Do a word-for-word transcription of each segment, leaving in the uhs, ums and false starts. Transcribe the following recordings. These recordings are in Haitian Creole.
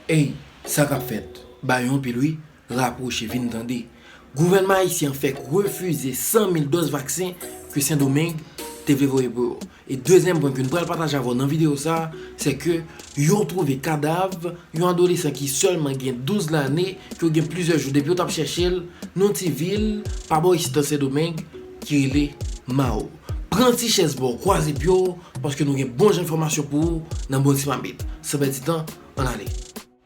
Ey, sa k ap fèt? Ba yo anpil wi, rapwoche vin tande. Gouvènman ayisyen an fèk refize san mil dòz vaksen ke Sendomeng te vle voye pou yo. E dezyèm pwen ke n pral pataje avè w nan videyo sa a, se ke yo twouve kadav yon adolesan ki sèlman gen douz lane, ke gen plizyè jou depi yo t ap chèche l, nan yon ti vil pa bò isit nan Sendomeng ki rele Mao. Pran ti chèz ba w, kwaze pye w, paske nou gen bon jan enfòmasyon pou ou nan Bon Ti Mamit. San pèdi tan, ann ale.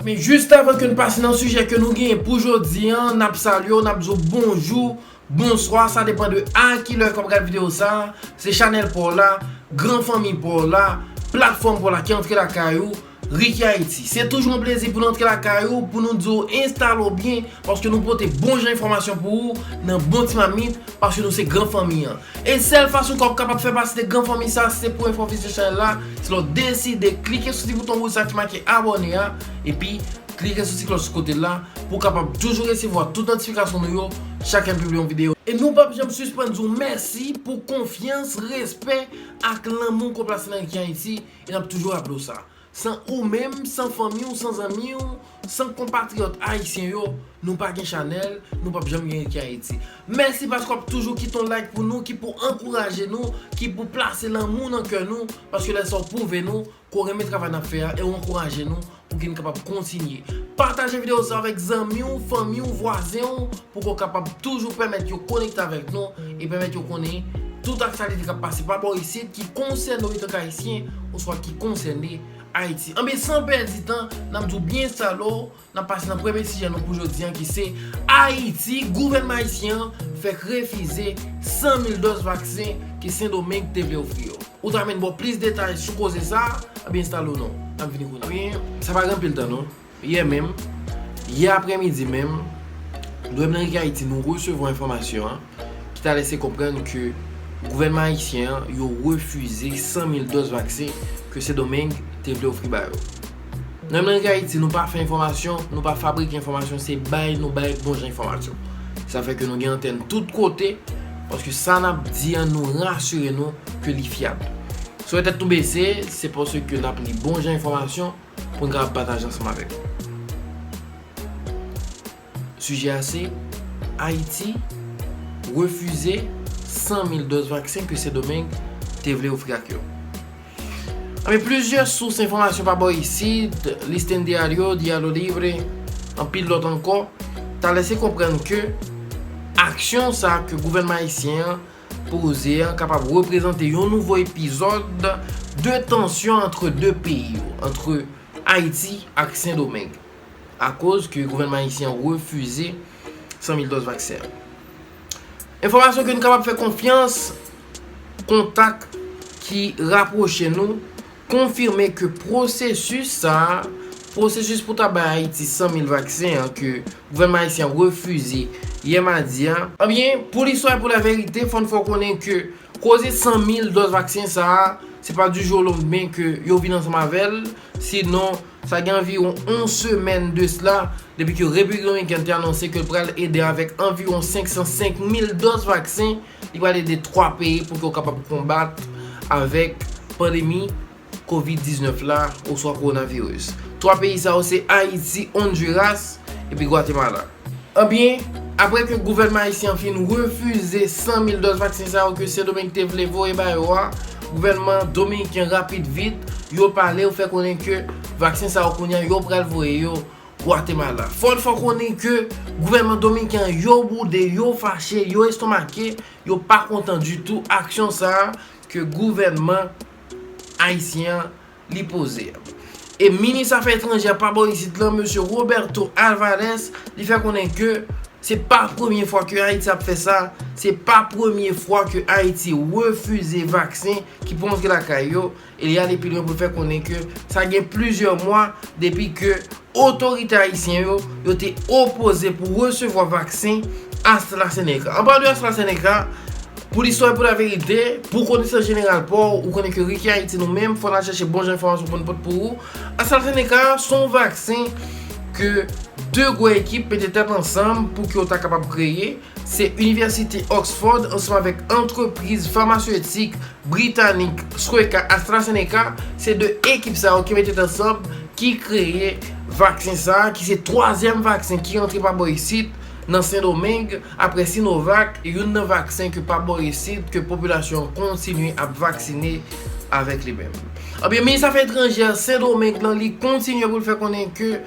Men jis avan ke n pase nan sijè ke nou genyen pou jodi a, n ap salye w, n ap di w bonjou, bonswa, sa depann de a kilè ke w ap gade videyo sa a. Se chanèl pa w la, gran fanmi pa w la, platfòm pa w la ki antre lakay ou, Ricky Haiti. Se toujou yon plezi pou n antre lakay ou, pou nou di w enstale w byen, paske nou pote bon jan enfòmasyon pou ou nan Bon Ti Mamit, paske nou se gran fanmi an. E sèl fason ke w ap kapab fè pati de gran fanmi sa, se pou enfòme sou chanèl la, se lè w deside klike sou ti bouton wouj sa ki make abòne a, epi klike sou ti klòch sou kote l la, pou w kapab toujou resevwa tout notifikasyon nou yo, chak lè n pibliye yon videyo. E nou p ap janm sispann di w mèsi pou konfyans, respè ak lanmou ke w plase nan Ricky Haiti, e n ap toujou raple w sa. San ou menm, san fanmi w, san zanmi w, san konpatriyòt ayisyen yo, nou pa gen chanèl, nou p ap janm gen Ricky Haiti. Mèsi paske w ap toujou kite yon like pou nou, ki pou ankouraje nou, ki pou plase lanmou nan kè nou, paske lè sa w pwouve nou ke w renmen travay n ap fè a e w ankouraje nou pou ke n kapab kontinye. Pataje videyo sa avèk zanmi w, fanmi w, vwazen w, pou ke w kapab toujou pèmèt yo konekte avèk nou e pèmèt yo konnen tout aktyalite k ap pase pa bò isit ki konsène w antanke ayisyen oswa ki konsène Ayiti. Anben, san pèdi tan, n ap di w byen salye w, n ap pase nan premye sijè nou pou jodi a, ki se Ayiti, gouvènman ayisyen an fèk refize san mil dòz vaksen ke Sendomeng te vle ofri yo. Ou ta renmen ba w plis detay sou koze sa a? Anben, enstale w non, n ap vini kounye a. Anben, sa pa gen anpil tan non. Yè menm, yè aprèmidi menm, nou menm nan Ricky Haiti, nou resevwa enfòmasyon an ki ta lese konprann ke gouvènman ayisyen an, yo refize san mil dòz vaksen ke Sendomeng te vle ofri ba yo. Nou menm nan Ricky Haiti, nou pa fè enfòmasyon, nou pa fabrike enfòmasyon, se bay nou bay bon jan enfòmasyon. Sa fè ke nou gen antèn tout kote, paske sa n ap di an, nou rasire nou ke li fyab. Si w wè tèt nou bese, se paske n ap li bon jan enfòmasyon pou n kapab pataje ansanm avèk ou. Sijè a se Ayiti refize san mil dòz vaksen ke Sendomeng te vle ofri ak yo. Anben, plizyè sous enfòmasyon pa bò isit, Listín Diario, Diálogo Libre, anpil lòt ankò, ta lese konprann ke aksyon sa a ke gouvènman ayisyen an poze a kapab reprezante yon nouvo epizòd de tansyon antre de peyi yo, antre Ayiti ak Sendomeng, akoz ke gouvènman ayisyen an refize san mil dòz vaksen an. Enfòmasyon ke nou kapab fè konfyans, kontak ki rapwoche nou, konfime ke pwosesis sa a, pwosesis pou ta bay Ayiti san mil vaksen an ke gouvènman ayisyen an refize yè madi a. Anben, pou listwa e pou laverite, fò n fè w konnen ke koze san mil dòz vaksen sa a, se pa du jour au lendemain ke yo vin ansanm avè l, sinon, sa gen anviwon yon semèn de sila, depi ke Repiblik Dominikèn te anonse ke l pral ede avèk anviwon senk san senk mil dòz vaksen, li pral ede twa peyi pou ke yo kapab konbat avèk pandemi kovid diznèf la, oswa kowonaviris. Twa peyi sa yo se Ayiti, Honduras, epi Gwatemala. Anben, apre ke gouvènman ayisyen an fin refize san mil dòz vaksen sa yo ke Sendomeng te vle voye ba yo a, gouvènman dominiken rapid vit, yo pale, yo fè konnen ke vaksen sa yo kounye a, yo pral voye yo Gwatemala. Fò n fè w konnen ke gouvènman dominiken an, yo boude, yo fache, yo estomake, yo pa kontan ditou aksyon sa a ke gouvènman ayisyen an li poze. E minis afè etranjè pa bò isit lan, mesye Roberto Alvarez, li fè konnen ke se pa premye fwa ke Ayiti ap fè sa, se pa premye fwa ke Ayiti refize vaksen ki pou antre lakay yo, e li ale pi lwen pou l fè konnen ke sa gen plizyè mwa depi ke otorite ayisyen yo, yo te opoze pou resevwa vaksen AstraZeneca. An palan de AstraZeneca, pou listwa e pou laverite, pou konesans jeneral pa w, ou konnen ke Ricky Haiti nou menm, fò n al chèche bon jan enfòmasyon pou n pote pou ou. AstraZeneca se yon vaksen ke de gwo ekip mete tèt ansanm pou ke yo ta kapab kreye. Se Inivèsite Oxford ansanm avèk antrepriz famaseutik britanik Sueca AstraZeneca, se de ekip sa yo ki mete tèt ansanm, ki kreye vaksen sa a, ki se twazyèm vaksen ki rantre pa bò isit nan Sendomeng, apre Sinovac, youn nan vaksen ke pa bò isit, ke popilasyon an kontinye ap vaksine avèk li menm. Ebyen, minis afè etranjè Sendomeng lan, li kontinye pou l fè konnen ke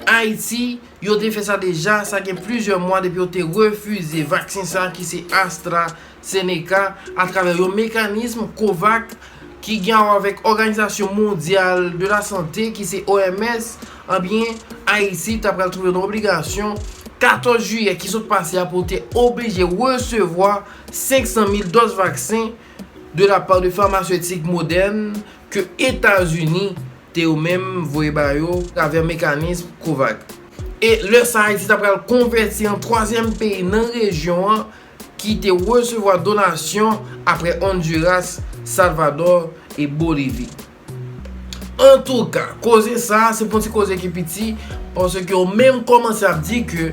Ayiti, yo te fè sa deja, sa gen plizyè mwa depi yo te refize vaksen sa a ki se AstraZeneca atravè yon mekanism COVAX ki gen a wè avèk Òganizasyon Mondyal de la Sante ki se O M S. Ebyen, Ayiti ta pral twouve nan obligasyon katòz jiyè ki sot pase a pou te oblije resevwa senk san mil dòz vaksen de la pa de famaseutik Moderna ke Etazini te yo menm voye ba yo atravè mekanism COVAX. E lè sa a, Ayiti ta pral konvèti an twazyèm peyi nan rejyon an ki te resevwa donasyon apre Honduras, Salvador e Bolivi. Antouka, koze sa a, se pa yon ti koze ki piti, paske yo menm kòmanse ap di ke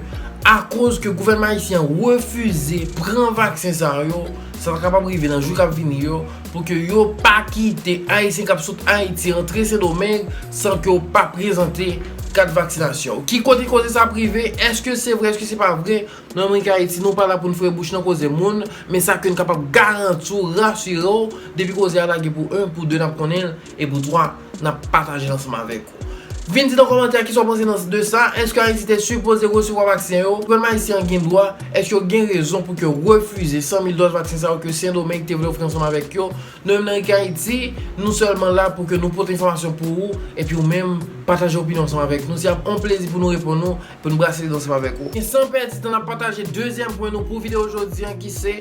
akoz ke gouvènman ayisyen an refize pran vaksen sa yo, sa ta kapab rive nan jou k ap vini yo, pou ke yo pa kite Ayisyen k ap sot Ayiti rantre Sendomeng san ke yo pa prezante kat vaksinasyon. Ki kote koze sa ap rive? Èske se vre, èske se pa vre? Nou menm k Ayiti, nou pa la pou n foure bouch nan koze moun, men sa ke n kapab garanti w, rasire w, depi koze a lage pou en, pou de, n ap konnen l, e pou twa, n ap pataje l ansanm avèk ou. Vin di nan kòmantè a kisa w panse nan de sa. Èske Ayiti te sipoze resevwa vaksen yo? Gouvènman ayisyen an gen dwa, èske yo gen rezon pou ke yo refize san mil dòz vaksen sa yo ke Sendomeng te vle ofri ansanm avèk yo? Nou menm nan Riki Ayiti, nou sèlman la pou ke nou pote enfòmasyon pou ou, epi ou menm pataje opinyon ansanm avèk nou. Se ap yon plezi pou nou reponn ou, pou nou brase lide ansanm avèk ou. E san pèdi tan, n ap pataje dezyèm pwen nou pou videyo jodi an, ki se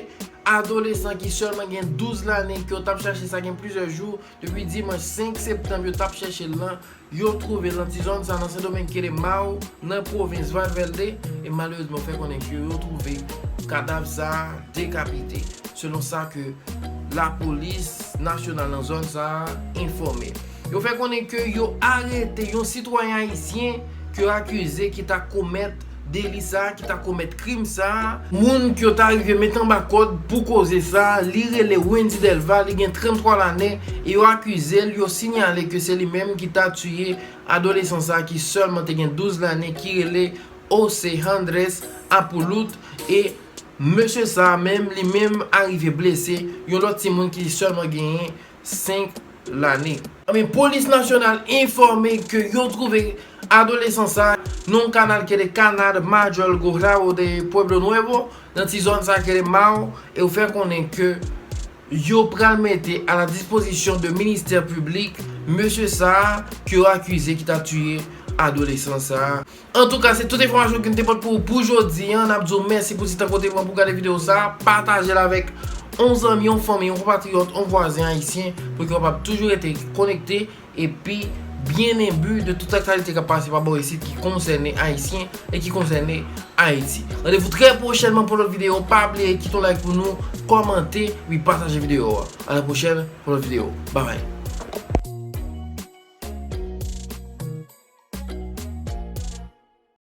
adolesan ki sèlman gen douz lane, ke yo t ap chache sa gen plizyè jou, depi dimanch senk septanm yo t ap chèche l lan, yo twouve l nan ti zòn sa nan Sendomeng ki rele Maw, nan pwovens Valverde, e malerezman fè konnen ke yo twouve kadav sa dekapite, selon sa ke lapolis nasyonal nan zòn sa a enfòme. Yo fè konnen ke yo arete yon sitwayen ayisyen ke yo akize ki ta komèt deli sa a, ki ta komèt krim sa a. Moun ke yo ta rive met anba kòd pou koze sa a, li rele Wendy Delva, li gen tranntwa lane, e yo akize l, yo siyale ke se li menm ki ta tiye adolesan sa a ki sèlman te gen douz lane, ki rele José Andrés Apoulut, e mesye sa a menm, li menm arive blese yon lòt timoun ki sèlman genyen senk lane. Ebyen, polis nasyonal enfòme ke yo twouve adolesan sa a nan yon kanal ki rele Canal Mayor Gurabo de Pueblo Nuevo, nan ti zòn sa a ki rele Maw, e yo fè konnen ke yo pral mete a la dispozisyon de ministè piblik mesye sa a ke yo akize ki ta tiye adolesan sa a. Antouka, se tout enfòmasyon ke n te pote pou ou pou jodi an. N ap di w mèsi pou ti tan ke w te pran pou w gade videyo sa a. Pataje l avèk yon zanmi, yon fanmi, yon konpatriyòt, yon vwazen ayisyen, pou ke w kapab toujou rete konekte epi byen enbi de tout aktyalite k ap pase pa bò isit ki konsène Ayisyen e ki konsène Ayiti. Randevou trè pwochènman pou lòt videyo. Pa bliye kite yon like pou nou, kòmante, epi pataje videyo a. A la pwochèn pou lòt videyo. Babay.